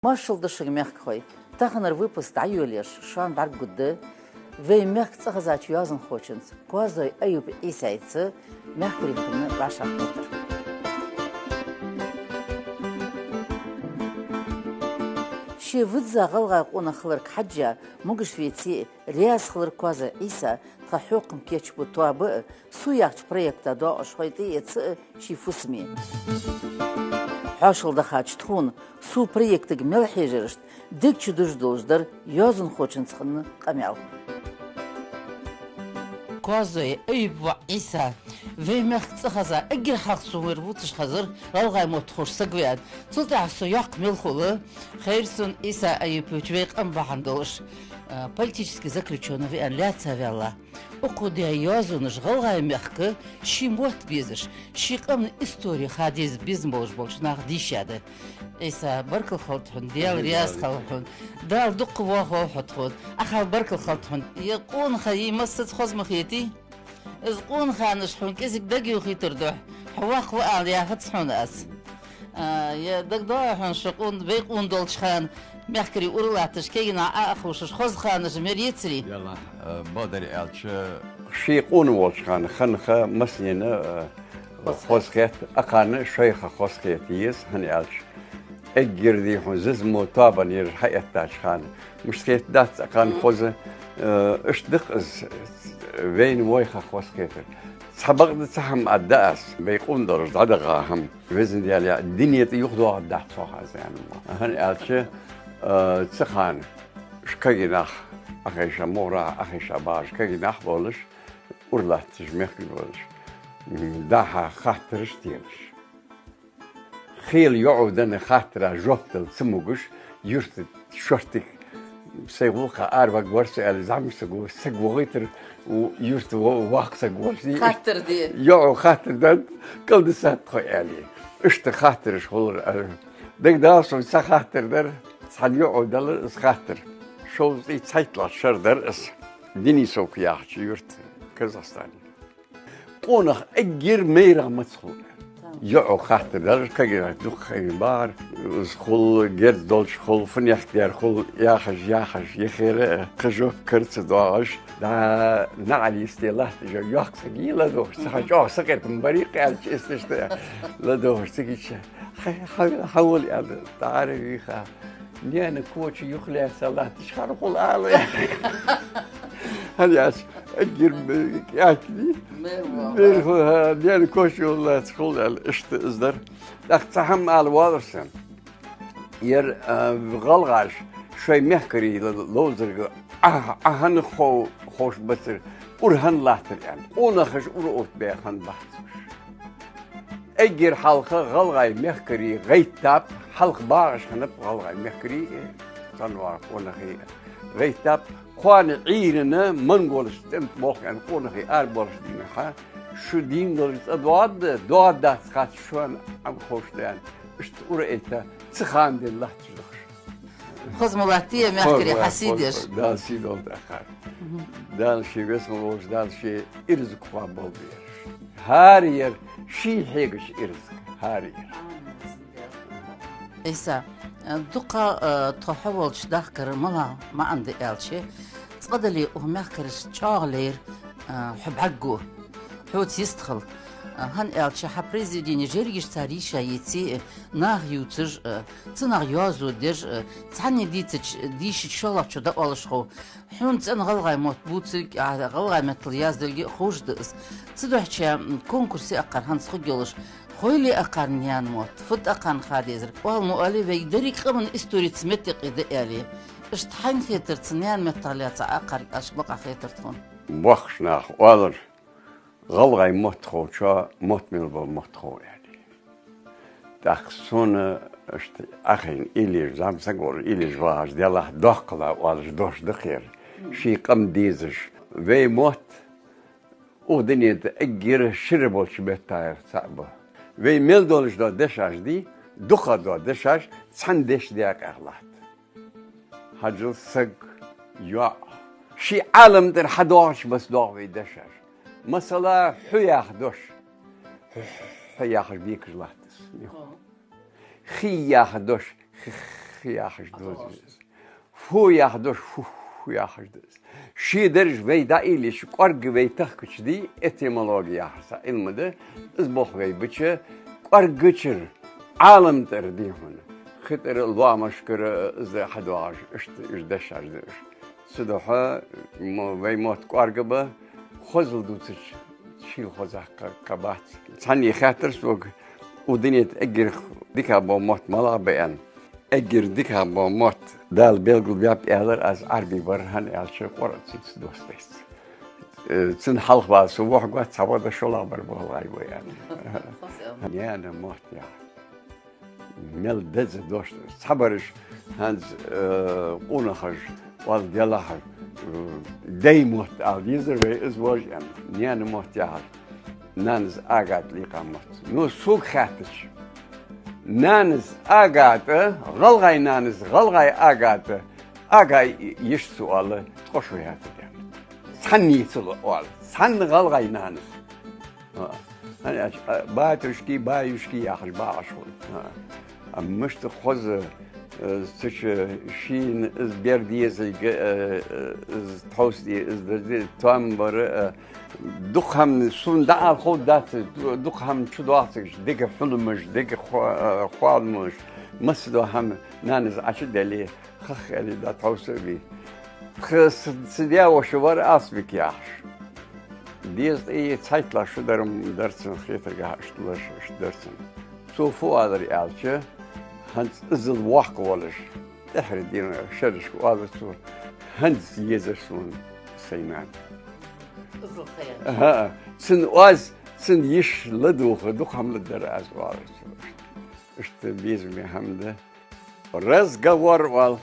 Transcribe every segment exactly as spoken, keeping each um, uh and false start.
Моаршал да шуга, мехкахой! Таханара выпуск дӀайолаеш шоана бӀаргагургда вай мехка цӀихезача йоазонхочунца Коазой Аюп Ӏийсайца мехкарий хинна вӀашагӀкхетар. Ше визза гӀалгӀай къонах хиларга хьежжа, могаш веце а, раьза хилар Коазой Ӏийса тха хьокхам кийчбу тоаба а, «Сув» яхача проекта доагӀаш хой тӀаэца а ший фусаме. ХьоашалгӀа дахача тхона, «Сув» проектага мел хьежарашта дег чудужаш долаш дар йоазонхочунца хинна къамаьл. Коазой Аюп воӀ Ӏийса вай мехка цӀихеза эггара хьалха сона вер вувцаш хезар гӀалгӀай мотт ховш саг ва аьнна. Цул тӀехьагӀа со йоккха мел хул, хайра сона, Ӏийса Аюпович, вай къам бахьан долаш, а, политически заключённый ва аьнна лаьца ваьнна. Укхо даь йоазонаш гӀалгӀай мехка ший мотт безаш, ший къаман истори ха деза безам болаш болча наха дийшад. Ӏийса, баркал хилда хьона, Даьла раьза хилва хьона, Дала дукха воахаволва хьо тхона. Ӏа хьал баркал хилда хьона. Е къонахий массаза хоза ма хетий? Из къонахий ханаш хьона кӀезига дагайохийтар духьа, хьо воккха ва ала яхац хьона аз. А, е дагадоагӀий хьона шо къон-, вай къона долча хана мехкарий ура латташ, кагий нах Ӏо а ховшаш, хоза ханаш мара яцарий? Ялла, а, бакъдар аьлча, ше къона волча хана хинна ха массанена, а, хоза хет, акхарна шоай ха хоза хета еза, хӀана аьлча эггара дий хьона зиза мо тоабан ераш хьаэттача хана. Мишта хетадац акхарна хоза, э, иштта да-кх из, вайна вай ха хоза хетар. Цхьабакъда цхьа хӀама аргда аз, вай къона долаш дӀадахача хӀама. Везан Даьла, дунен тӀа юхадоагӀаргдац цох аз аьнна ма. ХӀана аьлча, э, цу хана уж кагий нах Ӏохайша, мугӀарах Ӏохайша багӀаш кагий нах болаш, ура латташ мехкарий болаш, м, дӀа-хьа хаттараш денаш. Хила йоӀо денна хаттара жоп дала ца могаш, юрта шортига сай гӀулакха араваргвар со аьле, зӀамсаго саг вохийтар, у, юрта во-, воккха саг волаш. Хаттар де. ЙоӀо хаттар даьд, кӀалдисад тхо аьле. Иштта хаттараш хулар, а, дагадоагӀа сона цхьа хаттар дар, цхьан йоӀо делар из хаттар. Шовзткъеи цхьайтталагӀча шера дар из. Денисовка яхача юрта, Казахстане. Къонах эггара майрагӀа маца хул? ЙоӀо хаттар даьлар, кагий нах дукха хьайна багӀар. Из хул, герз долча хул, фунехк дер хул, яхаш, яхаш, яхера, кхы жоп кара ца доагӀаш, дӀа наӀар йисте латташ йола йоккха саг йий ладувгӀаш. Цхьа чӀоагӀа сакъердам барий-кх аьлча, эсташ да ладувгӀаш ца гича. Хьа-, хьа-, хьавола аьнна, тӀара вийха. Наьна коча юхалаьца латташ хинна хул ала. ХӀана аьлча эггара кӀаьнк ма вий. Мер ва. Мер ва, хӀа, наьна коча юхалаьца хул аьле, иштта из дар. ТӀаккха цхьа хӀама ала воаллар са. Ер, а, гӀалгӀаша шоай мехкарий ло-, ловзарга Ӏа, Ӏа хӀана хов-, ховш бацар, ура хӀана латтар аьнна. Къонахаша ура оттабаь хиннабац уж. Эггара хьалха гӀалгӀай мехкарий гӀайттаб, хьалха багӀаш хиннаб гӀалгӀай мехкарий, цхьан вар къонахий гӀайттаб, кхоана Ӏуйрийна монголашта тӀем тӀа болх аьнна къонахий арабоалаш дийнахьа, шу дийна долаш цӀадоагӀа, доагӀаргдац хац шоана Ӏа ховш да аьнна, иштта ура а этта, цу хана денз латташ да уж. Хоза ма латтий мехкарий хьасий деш? Дала сий долда тӀаккха. Дала ший весмала волча Дала ший ирзакх кхоабболба ераш. ХӀара ер ший хьегаш ирзакх, хӀара ер. Ӏийса, дукха, э, тхо хьо волча дахкара малагӀа маӀан да аьлча, цкъа-дале укх мехкарашта чӀоагӀа лайра, э, хьо бӀаргаго. Хьоца йистхила. Э, хӀана аьлча хьа произведенеш ерригаш цар йийша еце а, наха ювцаш а, цу наха йоазув деш а, цхьанне дийцача, дийшача шоллагӀчо дӀаоалаш хов. Хьона цӀена гӀалгӀай мотт бувцилга а, гӀалгӀай меттала яздаьлга а ховш да из. Цудухьа, м, конкурсе акхар хӀанз хургйолаш, ховлий акхарна наьна мотт, фуд акхарна ха дезар. Оал ма оалий, вай деррига къаман историца меттакъий да аьле. Иштта хьайна хетар, цу наьна меттах лаьца акхарга аш бакъахьа хетар тхона? Боккхача наха оалар, гӀалгӀай мотт ховчоа мотт мел бола мотт хов аьле. ТӀаккха сона иштта Ӏохайна уйлаш, зӀамсаг волаш уйлаш вагӀаш, делахь доккхал оалаш дош да-кх ер. Ший къам дезаш. Вай мотт укх дунен тӀа эггара шира болча меттех цаӀ ба. Вай мел долаш дола дешаш дий, дукхагӀа дола дешаш цхьан деша даькъах латт. Хьажал, саг, йоӀ. Ший Ӏалам тӀара хьадоагӀача беса доагӀа вай дешаш. Масала, хьу яха дош. Хьу яхаш бекаш латт из. Хи яха дош. Хих яхаш да из. Фу яха дош, фу, фу яхаш да из. Ши дарж вай дӀаийла йиш я, кӀоарга вай тахкача дий, этимологи яхаш цхьа Ӏилма да, из болх вай бича, кӀоаргачара Ӏалам тӀара дий хьона. Хи тӀара, лоамашкара из хьадоагӀаш, иштта уж дешаш да уж. Цудухьа мо-, вай мотт кӀоарга ба, хозал дувцача шийла хоза кхы-, кхы бац. Цхьанне хаьттар сога, укх дунен тӀа эггара дикагӀа бола мотт малагӀа ба аьнна. Эггара дикагӀа бола мотт Дала белгалбаьб аьлар аз, Ӏарбий бар, хӀана аьлча Къуръан цунца доссадайц. Э, цун хьалха вала со вохьагоц, цхьа вада шоллагӀбар бола гӀай вай аьнна. Хоза аьнна. Наьна мотт яхар. Мел деза дош да. Цхьабараш хӀанз, э, къонахаша оал, делахь, э, дай мотт ала дезар вай, из вож аьнна. Наьна мотт яхар. Нанас Агата лийкъа мотт. Ну, сога хаьттача, нанас Агата, гӀалгӀай нанас, гӀалгӀай Агата, Агай йиша ца оал, ткъо шу яц аьнна. Цхьанне ца оал, цхьанне гӀалгӀай нанас. А, хӀана аьлча, а, батюшки, баюшки яхаш багӀаш хул. А, а мишта хоза, э, цу чу шийна из бер дезалга, э, э, из тхьовсаде, из дерзе, тоам бар, э, дукха хӀама сона дӀаала ховргдац, ду-, дукха хӀама чудоагӀа цига, дега хьулмаш, дега хо-, э, хоаламаш, массадола хӀама нанас Ӏочудале, хах аьле, дӀатхьовса а бий. Тха с-, са даь-воша вар Алсабик яхаш. Дезткъеи цхьайтталагӀа шу дар-м дар цун, хетаргахьа иштта лаш, иштта дар цун. Цо фу оалар аьлча, хӀанз иззал воккха волаш, тӀехьара дийнахьа шерашка оалар цо, хӀанз езар сона сай нана. Иззал хаян. Аха, цун оаз, цун йиша ладувгӀа, дукха хӀама ладар аз, оалар цо. Иштта безаме хӀама да. Разговор оал,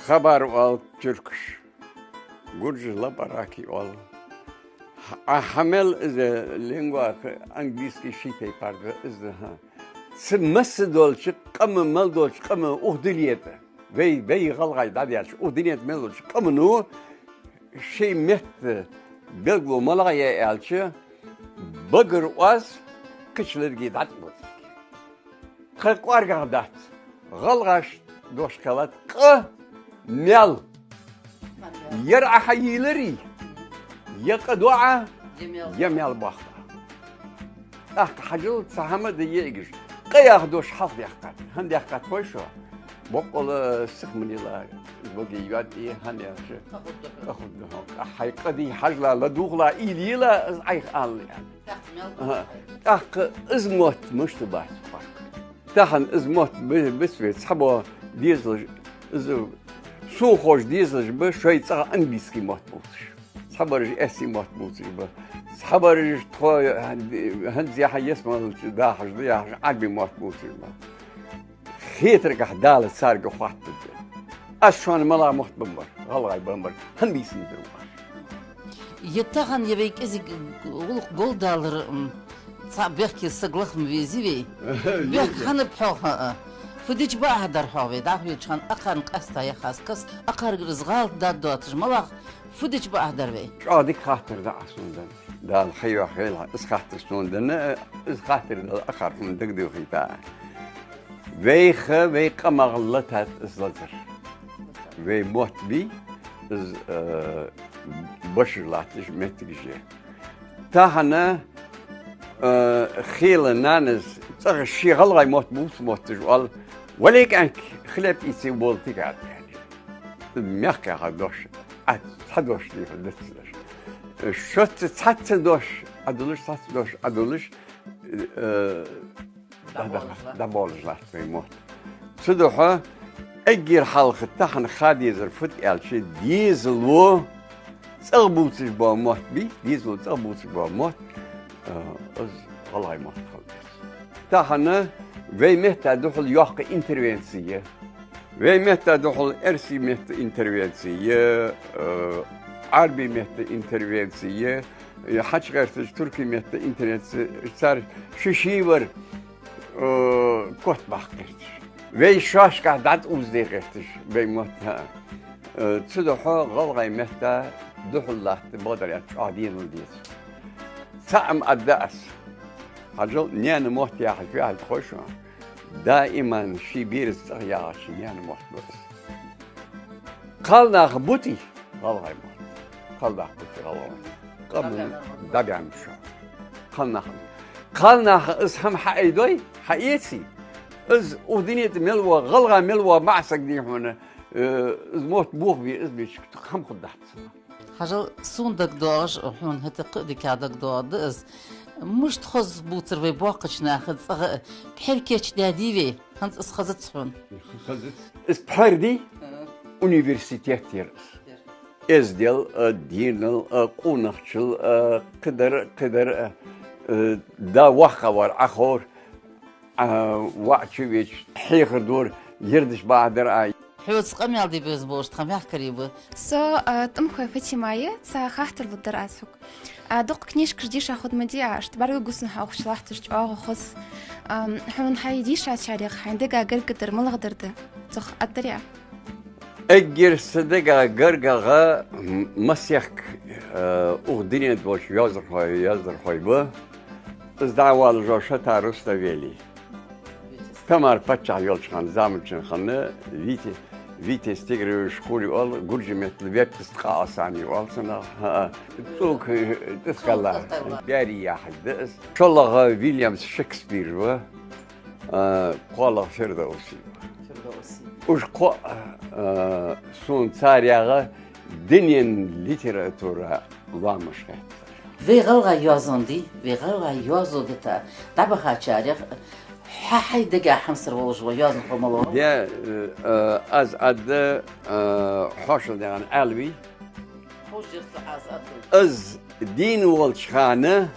хабар оал тюркаша. Гуржаша лапараки оал. Ӏа хьа мел из лингва, английски ший тайпара да из, хӀа. Цу массадолча къама, мел долча къама укх дунен тӀа, вай, вай гӀалгӀай дӀадаьлча, укх дунен тӀа мел долча къамо ший метта белгало малагӀа я аьлча, багара оаз кхыча лерга дӀатӀабоацилга. Кхы кӀоаргагӀа дац. ГӀалгӀаша дош кхеллад къа, мел. Ер Ӏа хьайийларий, е къа доагӀа, е мел боаккх. ТӀаккха хьажал, цхьа хӀама да йоагӀаш. Къа яха дош хьалха даьккхад. ХӀана даьккхад хой шоана? Боккъала сиха ма лела, бага йоад, хӀана аьлча, къа хургда хьона. Хьай къа дий, хьажал, ладувгӀал, уйла ела, из Ӏайха ала аьнна. ТӀаккха мел. Аха. ТӀаккха из мотт мишта бац кхы. Тахан из мотт би-, бицве цхьабола дезалаш, из сона ховш дезалаш ба, шоай цӀагӀа английски мотт бувцаш. Цхьабараш эрсий мотт бувцаш ба. Цхьабараш тхо, хӀанз яхьа, ялсмале чу дахаш да яхаш, Ӏарбий мотт бувцаш ба. Хетаргахьа Дала царга хоаттаргда. Аз шоана малагӀа мотт беннабар, гӀалгӀай беннабар, хӀана бийсан дир ва? Е тахан, е вай кӀезига гӀулакх голдалар, м, цхьа бехке саг лаха ма везий вай. Бехк хӀана ба хьогӀ, а? Фу дича ба ахь дар хьогӀ вай? ДӀахо веча хана акхарна къаьста яхаш каст, акхаргара из гӀалат дад доацаш, малагӀа, фу дича ба ахь дар вай? ЧӀоагӀа дика хаттар да Ӏа сона денна. Дала хьайоахайла, из хаттар сона денна, из хаттар Дала акхар хӀама дагадоахийта. Вайх вай къамах латт из лазар. Вай мотт бий, из, э, башар латташ моттигаш я. Тахан, э, хийла нанас цӀагӀа ший гӀалгӀай мотт бувца мотташ оал: «Валейканк, хлеб эций, болтик», — аьнна. Мехкаха дош, а, цхьа дош дийха дацлаш. Шоца цхьацца дош Ӏодуллаш, цхьацца дош Ӏодуллаш, э, дӀаболаш латт. ДӀаболаш латт вай мотт. Цудухьа эггара хьалха тахан ха дезар фуд аьлча, дезало цӀагӀа бувцаш бола мотт бий, дезало цӀагӀа бувцаш бола мотт, э, из гӀалгӀай мотт хила деза. Тахан вай метта духьал йоккха интервенци я. Вай метта духьал эрсий метта интервенци я, э, Ӏарбий метта интервенци я, э, хьачугӀерташ туркий метта интервенци, цар ши-ши вар, э, котбаккха гӀерташ. Вай шоашкахьа дӀатӀаузде гӀерташ, вай мотт, хӀа. Э, цудухьа гӀалгӀай метта духьал латта, бакъдар аьлча, чӀоагӀа денал деза. Цхьа хӀама аргда аз. Хьажал, наьна мотт яхаш ваьхьалга хой шоана. Даиман ший бераца цӀагӀа ягӀача наьна мотт ба из. Кхалнах бутий гӀалгӀай мотт. Кхалнах бутий гӀалгӀай мотт. Къаман дӀабаьнна шо. Кхалнах. Кхалнаха из хӀама хьаайдой, хьаэций, из укх дунен тӀа мел вола, гӀалгӀа мел вола маӀа саг, дий хьона, э, из мотт бохабе, из беча хӀама хургдац цунна. Хьажал, сона дагадоагӀаш, хьона хӀаьта кхы а дикагӀа дагадоагӀаргда из. Мишта хоза бувцар вай боккхача наха цӀагӀа а, пхьор кийчдаьдий вай, хӀанз из хезац хьона. Хезац. Из пхьор дий? Мгм. Университет яр из. Яр. Эздел а, денал а, къонахчал а, кхыдар а, кхыдар а, э, да воккхагӀвар Ӏоховра, а, воӀ чувеча хьехар дора, ердаш бахьадар а. Хьоца къамаьл де безам болаш тха мехкарий ба. Со, а, ТӀумхой Фатима я, цхьа хаттар лургдар аз хьога. А, дукха книжкаш дийша хургда ма дий Ӏа, иштта бӀаргагу сона хьо укх чу латташ чӀоагӀа хоза. Ам, хьона хьай дийшачарех хьайна дега гаргадер малагӀдар да? Цох аргдарий Ӏа? Эггара са дега гаргагӀа м-, масех, э, укх дунен тӀа болча йоазонхой, йоазонхой ба. Из дӀавоалаш вола Шатар Руставели. Тамара паччахь йолча хана, заманчун хана, Вите-, Витязь Тигрович Шкури оал, гуржий меттала Веппес Къаасани оал цунах. ХӀаа. ЦӀока, э, тӀа скала. Берий яхьаш да из. ШоллагӀа Вильям Шекспир ва. А, кхоалагӀа Фирдовси. Фирдовси. Уж кхоъ, а, сона царех дунен литература лоамаш хеттар. Вай гӀалгӀай йоазон дий, вай гӀалгӀай йоазон дита дӀабахачарех хьа-, хьай дега хьамсара волаш вола йоазонхо малав? Де, э, э, аз аргда, э, хьоашалгӀа дегӀан Ӏаьлий. Хьожарца аз аргда. Из дийна волча хана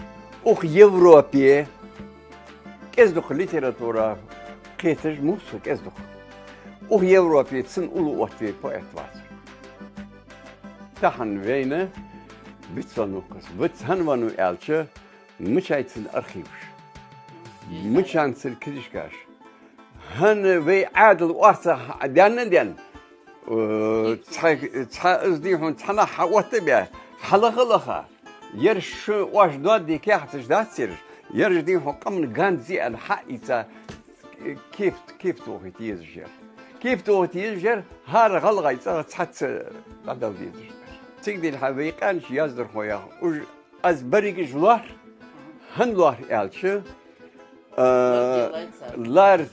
укх Европе кӀезиг-дукха литература кхеташ мусу кӀезиг-дукха. Укх Европе цун уллув отта вай поэт вацар. Тахан вайна вицвеннав-кх из. Виц хӀана веннав аьлча, мичай цун архиваш, мичай цун книжкаш. ХӀана вай Ӏаьдала орцах даьнна а даьнна, э, цхьа, цхьа из, дий хьона, цхьаннахьа хьаотта а баь, хьалаха а лаха, ераш шо оаш доаде каьхаташ дац ераш, ераш, дий хьона, къаман ганз я аьнна хьаийца, кепа, кепа тохийта езаш яр. Кепа тохийта езаш яр, хӀара гӀалгӀай цӀагӀа цхьацца дӀадала дезаш яр. Цига дийнахьа вай къаьнача йоазонхоех уж аз берригаш лоархӀ, хӀана лоархӀ аьлча, а, лоархӀ